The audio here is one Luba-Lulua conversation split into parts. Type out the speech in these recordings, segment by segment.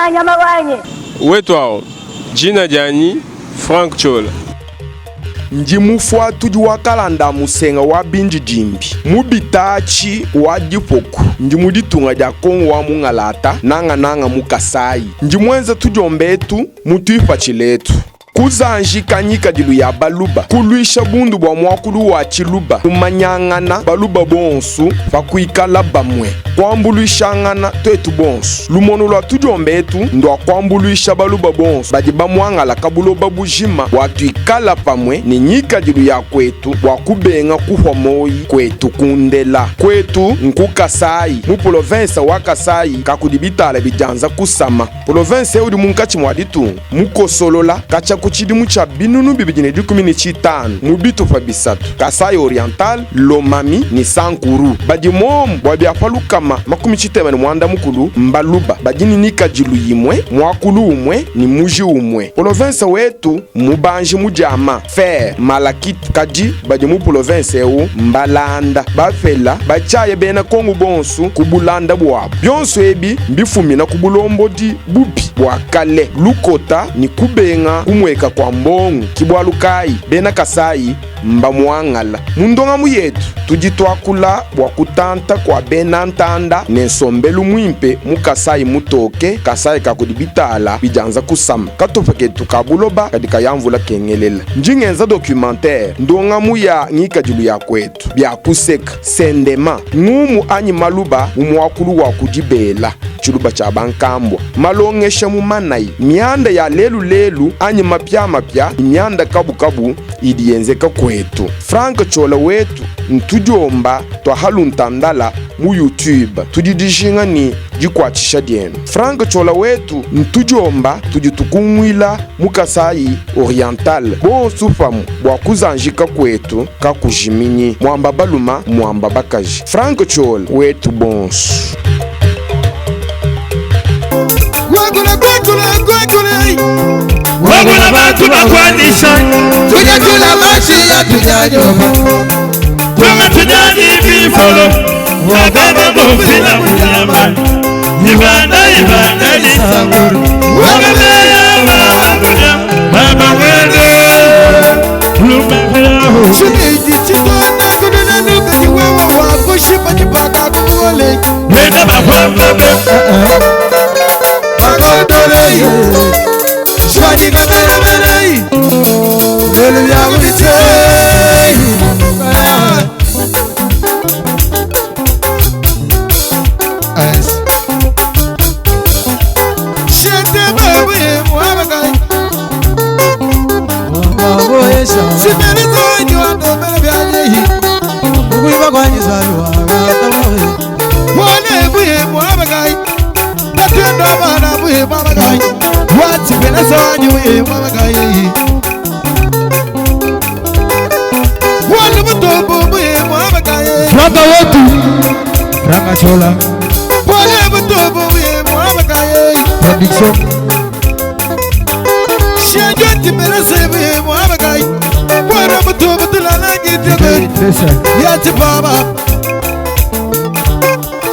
Aya nyama wanyi. Wetu awu, jina dianyi Franck Ciola. Ndi mufuatudi wa kalanda a musenga wa bindidimbi mu bitaatshi wa dipoku. Ndi mu ditunga dia Kongo wa mungalata, nangananga mu Kasayi. Ndi muenza tudiomba etu mu tuipatshila etu. Kuzanjika ngikadilu ya Baluba, kuluisha bundu bua muakulu wa Tshiluba, kumanyangana Baluba bonsu pa kuikala bamue, kuambuluishangana tuetu bonsu. Lumonu lua tudiomba etu ndua kuambuluisha Baluba bonsu badi bamuangalaka buloba bujima bua tuikala pamue ne ngikadilu ya kuetu bua kubenga kuhua moyi kuetu kundela. Kuetu nku Kasayi, mu polovensa wa Kasayi kakudi bitala bidianza kusama. Polovense eu udi munkatshi mua ditunga, mukosolola katshia ku tshidimu tshia 2015 mu bitupa bisatu, Kasaï-Oriental, Lomami ne Sankuru. Badi muomu bua bia pa 60 mbaluba badi ne nikadilu imue, muakulu umue ne muji umue. Polovense wetu mmubanji mu diama, fer, malachite, kadi badi mu polovense eu mbalanda, bapela, batshiaya bena Kongo bonsu ku bulanda buabu. Bionso ebi mbifumina ku bulombodi bubi bua kale, lukota ne kubenga kumueka kua mbongo. Ki bualu kayi bena Kasayi mbamuangala. Mu ndongamu yetu tudi tuakula bua kutanta kua bena ntanda ne nsombelu muimpe mu Kasayi mutoke, Kasayi ka kudi bitala bidianza kusama. Katupa ketu ka buloba kadi kaya mvula kengelela. Ndi ngenza documentaire, ndongamu ya ngikadilu ya kuetu, bia kuseka, sendema, ngumu anyi maluba mu muakulu wa ku dibela, tshiluba tshia bankambua, malongesha mu manayi, mianda ya lelu lelu anyi mapiamapia ne mianda kabukabu idi yenzeka kuetu. Franck Ciola wetu ntudiomba tua haluntandala mu YouTube. Tudi dijinga ne dikuatshisha dienu. Franck Ciola wetu ntudiomba tudi tukunguila mu Kasayi Oriental bonsu pamue bua kuzanjika kuetu kakujiminyi. Muamba baluma muamba bakaji. Franck Ciola wetu bonsu. Wagula bantu bakwandisha Tujya tula mashi ya tujya nyoma Tuma tujani bifolo Agaba gofila kunyama Ibanda ibanda lisanguru Wagaleya babagunya Baba wele Lumeheo Chiliji chitona kuduna nuka chiwewa wakushipa chipaka kukuole Wena bakwambabe Bakodole Shwadika mere mere Lulu ya kubite Shete babu muhabakai Sibeli zanyi wando mere byanyehi Wale buye muhabakai Batendo abana buye muhabakai Wati bena zanyi buye muhabakai Wale mutombo buye muhabakai Franka wetu Franka Ciola Wale mutombo buye muhabakai Production Shejo tibere sebuye muhabakai Wale mutombo tulala nyitebe Pesa Yati baba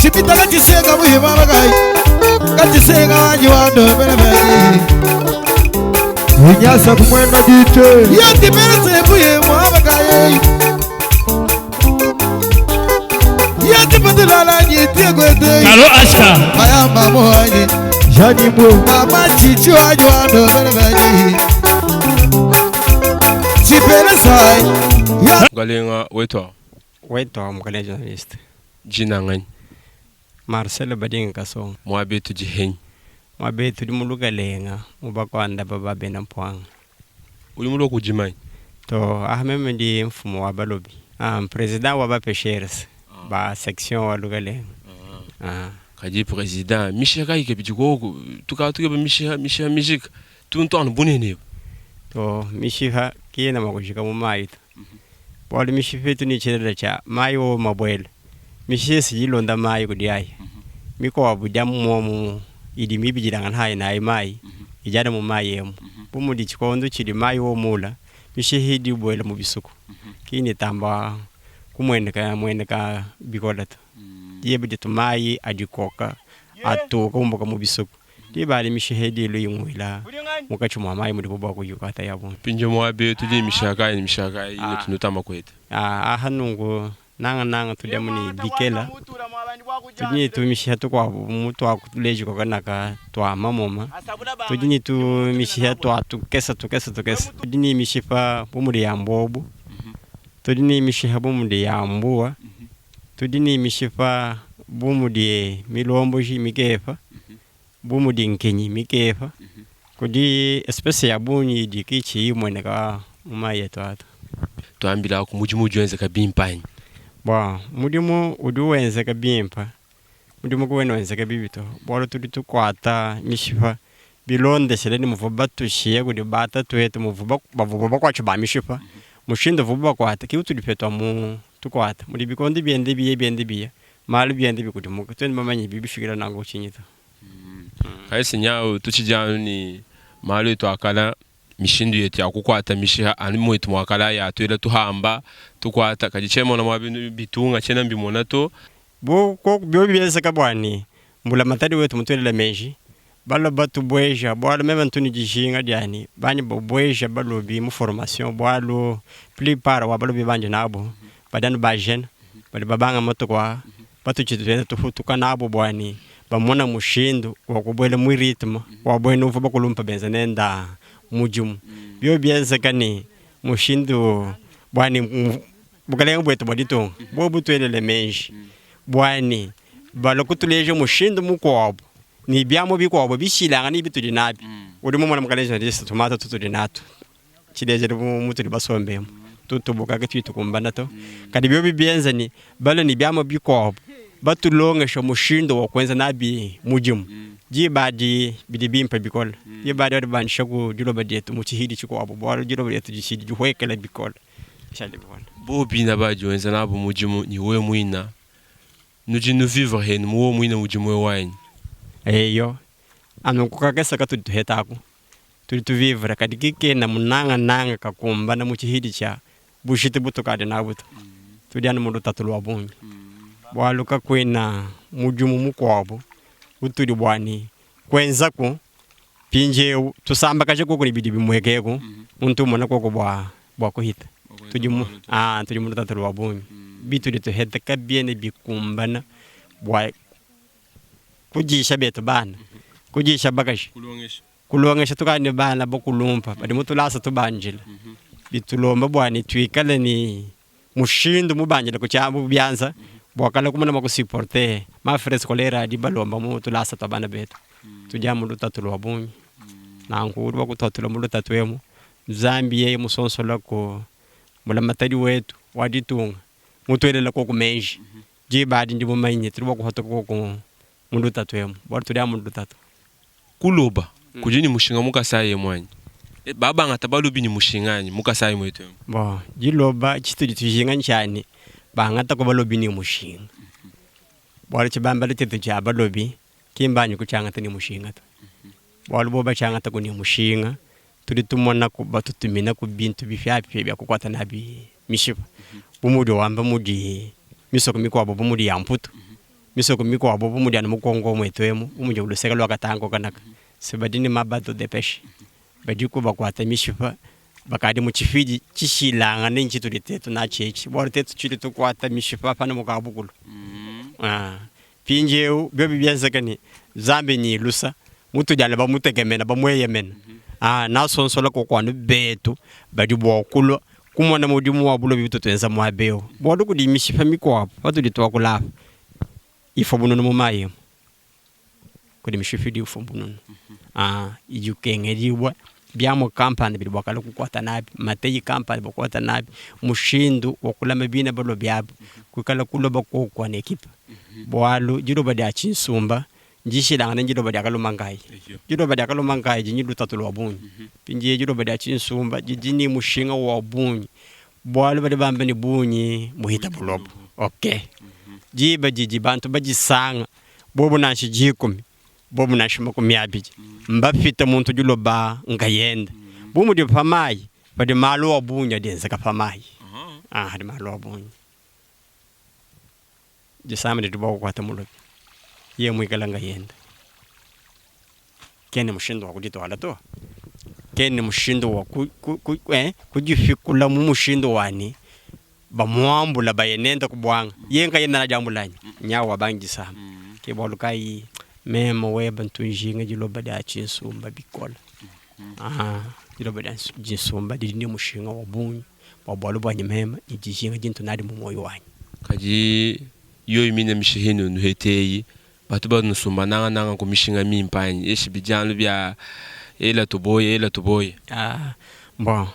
Chipita kachisenga muye muhabakai Kachisenga wanyi wando bene bene Inyasa kumwenda jite Yati bene sebuye muhabakai Yati patulala nyitebe gwete Kalo Ashka Aya mamu wanyi Jani mwe Mama chichi wanyi wando bene bene Chipere sai Ya Galenga wetu awu, Wetu mukale journaliste jina nganyi Marcelo Badinga Kasongo muabetu dihenyi. mwabetu dimulukalenga mubakwanda baba bena mpwanga Udi mulua kudimanyi to ahmeme ndi mfumu wa balobi president wa bapeshers ba section wa lukalenga Kadi president mishiha kayi kabidi koku tukaba tukeba mishiha mishiha mijika tuntu anu bunene to mishiha kiyena makushika mu mayi to bwali mishiha etu ni chilela cha mayi wo mabwele mishiha siyilonda mayi kudi ayi mikowa buja mumomu idi mibijilanga hayi nayi mayi ijana mu mayi emu bumudi chikondo chili mayi wo mula mishiha idi bwele mu bisuku kini tamba kumwendeka mwendeka bikola to diebe ditu mayi adikoka atuka umbuka mu bisuku. Diba adi mishiha idi ilua inguila munkatshi mua mayi mudibu bua kuyikuata ya bungi. Mpindieu muaba eu tudi ne mishiha kayi ne mishiha kayi inutu nutamba kuheta? Aha nunku nangananga tudi amu ne bikela, tudi ne tumishiha tukuabu bu mutuakuleji kokanaka tua mamoma, tudi ne tumishiha tua tukese tukese tukese, tudi ne mishipa bu mudi ya mbobu, tudi ne mishiha bu mudi ya mbua, tudi ne mishipa bu mudi milomboji mikepa, bu mudi nkinyi mikepa. Kudi espece ya bungi idi kitshiyi imueneka mu mayi etu aa to. Tuambilaku, mudimu udi wenzeka bimpe anyi? Bon, mudimu udi wenzeka bimpe, mudimu kawena wenzeka bibi to, bualu tudi tukuata mishipa bilondeshile ne muvua batushiye kudi batatuetu muvua bavua bakuatshi ba mishipa, mushindu uvuabu bakuata ke utudi petu amu tukuata. Mudi bikondo biende biya biende biya, malu biende bikudimuka, tuetu bamanye bidi bifikila nanku tshinyi to. Kadi nyawu tutshidi anu ne malu etu a kala, mishindu yetu ya kukuata mishiha anu muetu mua kala ya tuela tuhamba tukuata, kadi tshiena mua bitunga tshiena mbimona to. Bu biobi bienzeka bua ne mbulamatadi wetu mutuelela meji, balua batubueja, bualu meme ntu ne dijinga dia ne banyi babueja balobi mu formation, bualu plupart wa balobi bandi nabu badi anu ba jeune badi babanga matuku aa, patutshidi tuenda tuputuka nabu bua ne bamona mushindu wa kubuela mu rythme wa buena uvua bakulumpa benza nenda mudimu. Biobi bienzeka ne mushindu bua ne bukalenge buetu bua ditunga buobu butuelele meji bua ne balua kutuleja mushindu mukuabu ne biamu bikuabu bishilangane ne bitudi nabi. Udi mumone mukalenge journaliste tumata tutudi natu tshilejilu bu mutudi basombe emu tutubuka ke tudi tukumbana to. Kadi biobi bienza ne balue ne biamu bikuabu batulongesha mushindu wa kuenza nabi mudimu, diba adi bidi bimpe bikole. Diba adi badi bandisha ku diloba dietu mu tshihidi tshikuabu, bualu diloba dietu ditshidi dihuekela bikole. Bobu bine badi wenza nabu mudimu ne wewe muine, nudi nu vivre henu mu wewe muine mudimu eu anyi? Eyo, anu ku kakese katudi tuheta aku tudi tu vivre, kadi kikena munangananga kakumbana mu tshihidi tshia bujitu butukadi nabu to. Tudi anu mu lutatu lua bungi, bualu kakuena mudimu mukuabu utudi bua ne kuenzaku mpindieu tusambakaje koku ne bidi bimueka eku, muntu umona koku bua bua kuhita. Tudi mu ah, tudi mu lutatu lua bungi, bitudi tuheta kabiena bikumbana bua kudisha betu bana, kudisha bakaji, kulongesha tukadi ne bana bakulumpa badi mu tulasa tubandile. Bitulomba bua ne tuikale ne mushindu mubandile ku tshia mu bianza bua kala kumona mua kusupporter ma frais scolaires adi balomba mu tulasa tua bana betu. Tudi amu lutatu lua bungi. Nanku udi wa kutuatula mu lutatu emu, Nzambi yeye musonsola ku mbulamatadi wetu wa ditunga mutuelela koku meji. Diba adi ndi mumanye ne tudi bua kuhatuka koku mu lutatu emu, bualu tudi amu mu lutatu. Kuloba kudi ne mushinga mu Kasai emu anyi? Ba bangata balobi ne mushinga anyi mu Kasai muetu emu? Bon, diloba tshitudi tujinga ntshia ne bangataku balobi ne mushinga, bualu tshibambalu tshietu tshia balobi ki mbanji kutshiangata ne mushinga to, bualu bobu batshiangataku ne mushinga tudi tumonaku batutuminaku bintu bipiabipia bia kukuata nabi mishipa, bu muudi wamba mudi misoko mikuabu bu mudi ya Mputu, misoko mikuabu bu mudi anu mu Congo muetu emu, bu mudi luseke lua Katanga kanaka, se badi ne ma bateau de peche badiku bakuata mishipa bakadi mu tshipidi tshishilangane ne tshitudi tetu natshi etshi, bualu tetu tudi tukuata mishipa panu mu Kabukulu. Mpindieu biobi bienzeke ne Nzambi ni lusa mutudi anu bamutekemena bamueyemena, ah, nasonsola koku anu betu badi bua kulua kumona mudimu wa bulobi butu tuenza muaba eu, bualu kudi mishipa mikuabu patudi tuakula apa ifua bununu mu mayi emu, kudi mishipa idi ifua bununu, ah, idi ikengedibua biamua kampanda bidi bua kala kukuata nabi, mateyi kampanda bua kukuata nabi, mushindu wa kulama bina balobi abu, kuikala kuloba koku ne ekipa, bualu diloba dia tshinsumba ndishilangane ne diloba dia kaluma nkayi. Diloba dia kaluma nkayi didi ne lutatu lua bungi, mpindieu diloba dia tshinsumba didi ne mushinga wa bungi, bualu badi bamba ne bungi mbuhita bulobo. Ok, diba didi bantu badisanga bobu nansha dikumi bobu nansha makumi abidi mbapite muntu diloba nkayende. Bu mudi pa mayi padi malu a bungi adi enzeka pa mayi, ah, adi malu a bungi. Disama didi bua kukuata mulobi yeye muikale nkayende. Kena mushindu wa kudituala to, kena mushindu wa kudipikula mu mushindu wa ne bamuambula baye nende ku buanga. Yeye nkayende nadiambula anyi? Nyawu wa bangi disama. Ke bualu kayi meme weba ntu njinga diloba dia tshinsumba bikole. Diloba dia tshinsumba didi ne mushinga wa bungi bua bualu buanyi meme ne dijinga dintu nadi mu muoyo wanyi. Kadi yoyi mine mishiha inunuheta eyi, batu banusumba nangananga ku mishinga mimpe anyi? Eshi bidi anu bia ela tuboye ela tuboye. Bon,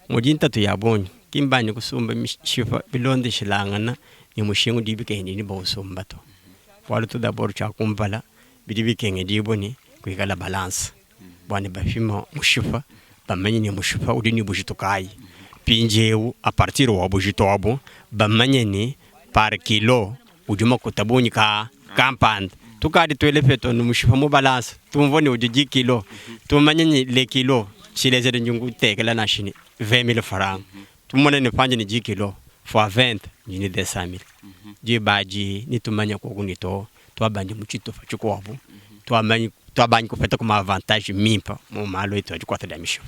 mudi ntatu ya bungi, ki mbanji kusumba mishipa bilondeshilangana ne mushinga udibi bikengedibua ne bausumba to. Bualu tout d'abord tshia kumpala bidi bikengedibua ne kuikala balance bua ne bapima mushipa bamanye ne mushipa udi ne bujitu kayi. Mpindieu a partir wa bujitu abu bamanye ne par kilo udi makuta bungi ka kampanda. Tukadi tuele petu anu mushipa mu balance tumvua ne udi 10 kilo tumanye ne le kilo tshilezelu ndi nkutekela nansha ne 20000 francs tumone ne pandi ne 10 kilo fois 20 ndi ne 200000 diba adi netumanye koku ne to tuabandi mu tshitupa tshikuabu tuamanyi tuabangi kupeta kuma avantage mimpe mu malu etu a dikuata dia mishipa.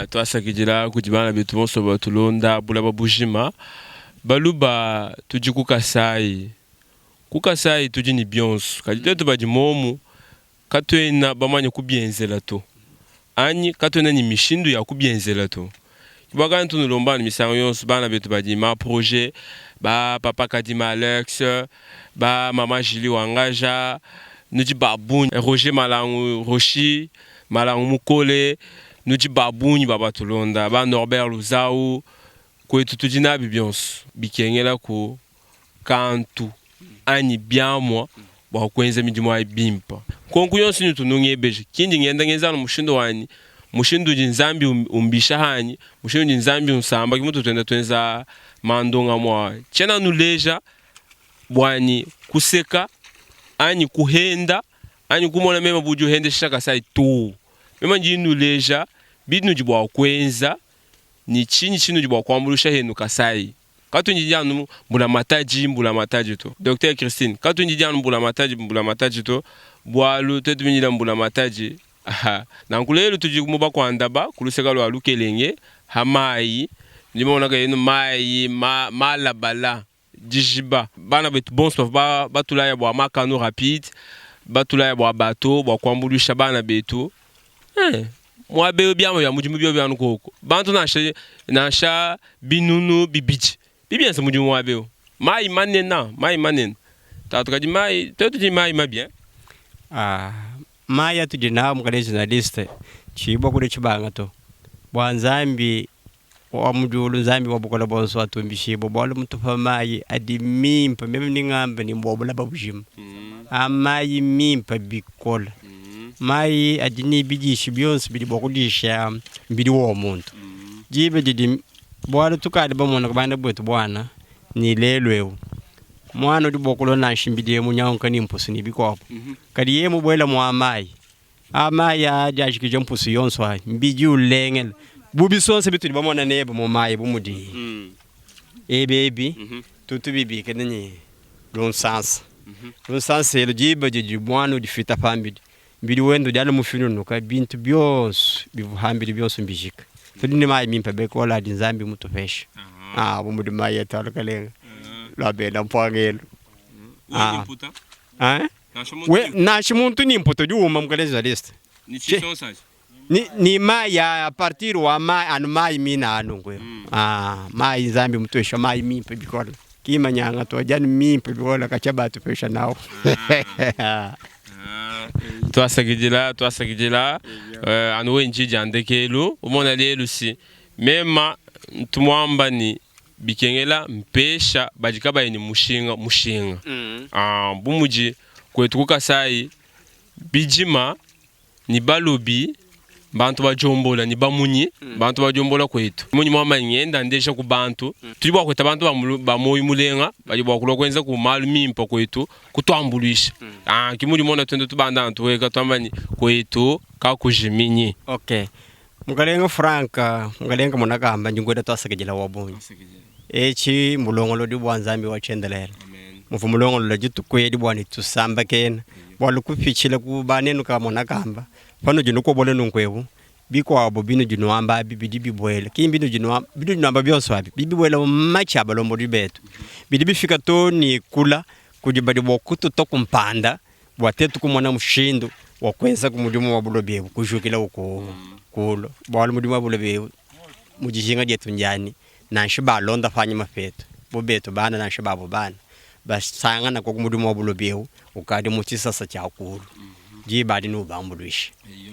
Tuasakidila kudi bana betu bonso batulonda bulaba bujima. Baluba tudi ku Kasai, ku Kasai tudi ne bionso kadi tuetu badi momu katuena bamanye kubienzela to anyi katuena ne mishindu ya kubienzela to. Ke bualu kayi ntu nulomba anu misangu yonso bana betu badi ma projet ba papa Kadima Alex, ba mama Julie Wangaja, nudi ba bungi, Roger Malangu Roshi, Malangu Mukole, nudi ba bungi ba batulonda, ba Norbert Luzau, Kuetu tudi nabi bionso bikengela ku kantu anyi biamua bua kuenza midimu ayi bimpe. Nkonko yonso inutu nungebeja, ki ndi ngenda ngenza anu mushindu wanyi, mushindu udi Nzambi umbisha anyi mushindu udi Nzambi unsamba, ke mutu tuenda tuenza mandongamu aa. Tshiena nnuleja buanyi kuseka anyi kuhenda anyi kumona meme bu udi uhendeshisha Kasai too. Meme ndi nnuleja binudi bua kuenza Ne tshinyi tshinudi bua kuambuluisha henu Kasai? Katuindidi anu mbulamatadi mbulamatadi to. Docteur Christine, katuindidi anu mbulamatadi mbulamatadi to, bualu tuetu bindila mbulamatadi, aha. Nanku lelu tudi mu Bakuandaba ku luseka lua Lukelenge ha mayi, nudi bamonaka yenu mayi ma malabala dijiba. Bana betu bonso bavua batulaya bua ma canaux rapide, batulaya bua bateau bua kuambuluisha bana betu. Eh, muaba eu biamu bia mudimu biobi anu kuoku. Bantu nansha nansha binunu bibidi bibienza mudimu muaba eu. Mayi manene, mayi manene. Tatu kadi mayi, tuetu tudi mayi mabi eh? Ah, mayi atudi nawu mukalenge journaliste, tshiyi bua kudia tshibanga to. Bua Nzambi Wa mu diulu, Nzambi wa Bukole Buonso atumbishibue, bualu mutupa mayi adi mimpe. Meme ndi ngamba ne, mbua bulaba bujima. A mayi mimpe bikole, mayi adi ne bidishi bionso bidi bua kudisha mubidi wa muntu. Diba didi bualu tukadi bamone ku bana buetu buana ne lelu eu, muana udi bua kulua nansha mbidi eu munyanguka ne mpusu ne bikuabu, kadi yeye mubuele mua mayi Aa mayi aa adi ajikija mpusu yonso ayi, mbidi ulengela bu bisonsa bitudi bamona nebe mu mayi bu mudi ebi ebi tutu bibikila ne lunsansa. Lunsansa elu diba didi muana udifita pambidi, mbidi wende udi anu mufinunuka, bintu bionso bivua pambidi bionso mbijika. Tudi ne mayi mimpe bikole adi Nzambi mutupeshe bu mudi mayi etu a lukalenga lua bena mpuangelu. We, nansha muntu ni mputa udi uma mukelezi wa liste ni, ni mayi a partir wa mayi anu mayi mina anu nunku mm. Ah, mayi Nzambi mutupesha mayi mimpe bikole kimanyanga to adi anu mimpe bikole katshia batupesha nawu. Ah. Tuasakidila tuasakidila anu wenji dia ndekelu umona lelu si mema ntu muamba ni bikengela mpesha badi kabayi ne mushinga mushinga. Ah, bu mudi kuetu ku Kasai bidima ne balobi bantu badiombola ne bamunyi bantu badiombola kuetu. Munyi muamanya ngenda ndeja ku bantu tudi bua kueta bantu ba muoyo mulenga badi bua kulua kuenza ku malu mimpe kuetu kutuambuluisha. Ah, ki mudi mona tuenda tubanda tuweka tuamba ne kuetu kakujiminyi. Okay. Mukalenga Frank, mukalenga munakamba ndi nkuela tuasakidila wa bungi. Etshi mbulongolodi bua Nzambi wa tshiendelele. Muvua mulongolola dituku edi bua ne tusambakena. Bualu kupitshila ku banenu kamona kamba, panudi nukobola nunku ebu, bikuabu binudi nuamba abi bidi bibuela, ki mbinudi nuamba, binudi nuamba bionso abi bidi bibuela mu matshi a balombodi betu, bidi bifika too ne kula kudi badi bua kututua ku mpanda bua tetu kumona mushindu wa kuenzaku mudimu wa buloba ebu kujukila ku kulu, bualu mudimu wa buloba ebu mu dijinga dietu ndiani, nansha balonda panyima petu bu betu bana nansha babu bana basangana koku mudimu wa buloba ebu ukadi mu tshisasa tshia kulu, diba adi neubambuluishe.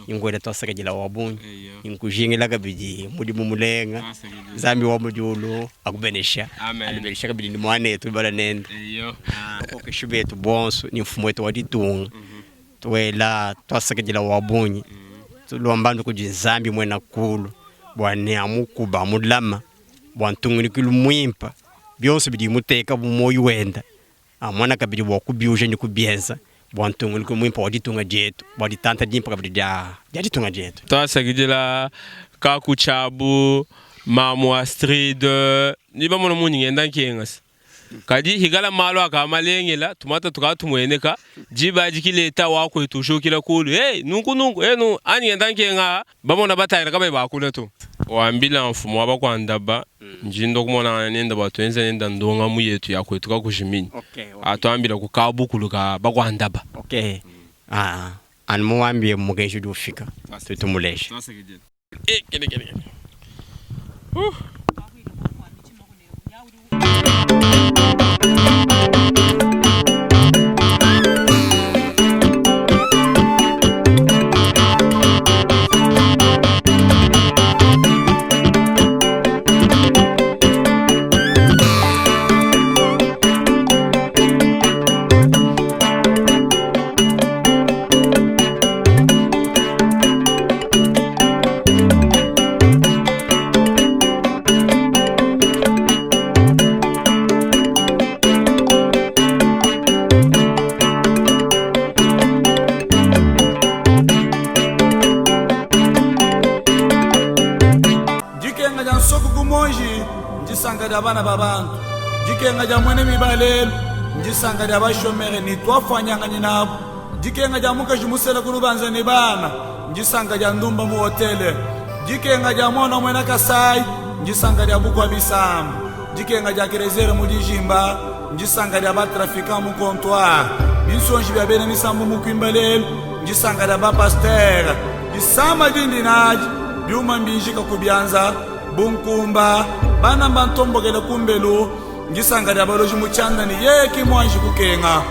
Nkuela tuasakidila wa bungi, nkujingila kabidi mudimu mulenga. Nzambi wa mu diulu akubenesha, anubenesha kabidi ne muanetu bala nende, bakokeshi betu bonso ne mfumu wetu wa ditunga. Tuela tuasakidila wa bungi, tulomba anu kudi Nzambi muena kulu bua ne amukuba, amulama bua ntungunukilu muimpa bionso bidi muteka mu muoyo wenda amona kabidi bua kubiuja ne kubienza bua ntungunukilu muimpa wa ditunga dietu, bua ditanta dimpa kabidi dia ditunga dietu. Tuasakidila kaku tshiabu mamu Astrid, ni bamona mundi ngenda nkengasa. Kadi hikala malu aka malengela, tumata tuka tumueneka, diba adi ki leta wa kuetu ujukila kulu, hey, nunku nunku, hey, nunku, anyi ngenda nkenga, bamona batangila kabayi bakula to. Wambila mfumu wa bakuandaba, ndi ndua kumonangana nende bua tuenze nende ndongamu yetu ya kuetu kakujiminyi. Atuambila ku kabukulu ka bakuandaba. Okay. Ah, anu muwambiye mukenji udi ufika, tutumuleje. Eh, kele kele kele. Dikenga dia nsoku ku muonji ndisanka dia bana ba bantu. Dikenga dia muena miba lelu ndisanka dia bashomere ne tuafuanyanganyi nabu. Dikenga dia mukaji musela ku lubanza ne bana ndisanka dia ndumba mu hotele. Dikenga dia muana muena Kasai ndisanka dia bukua bisamba. Dikenga dia Kerezere mu dijimba ndisanka dia ba trafiquants mu comptoir. Binsonji bia bena misambu mu kuimba lelu ndisanka dia ba pasteur. Disama dindi nadi biuma mbinjika ku bianza bu nkumba. Bana mbantombokele kumbelu ndisanka dia baloji mu tshianda ne yeye ki muanji kukenga.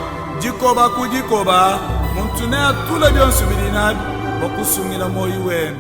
Dikoba ku dikoba muntu neatule bionso bidi nabi bua kusungila muoyo wende.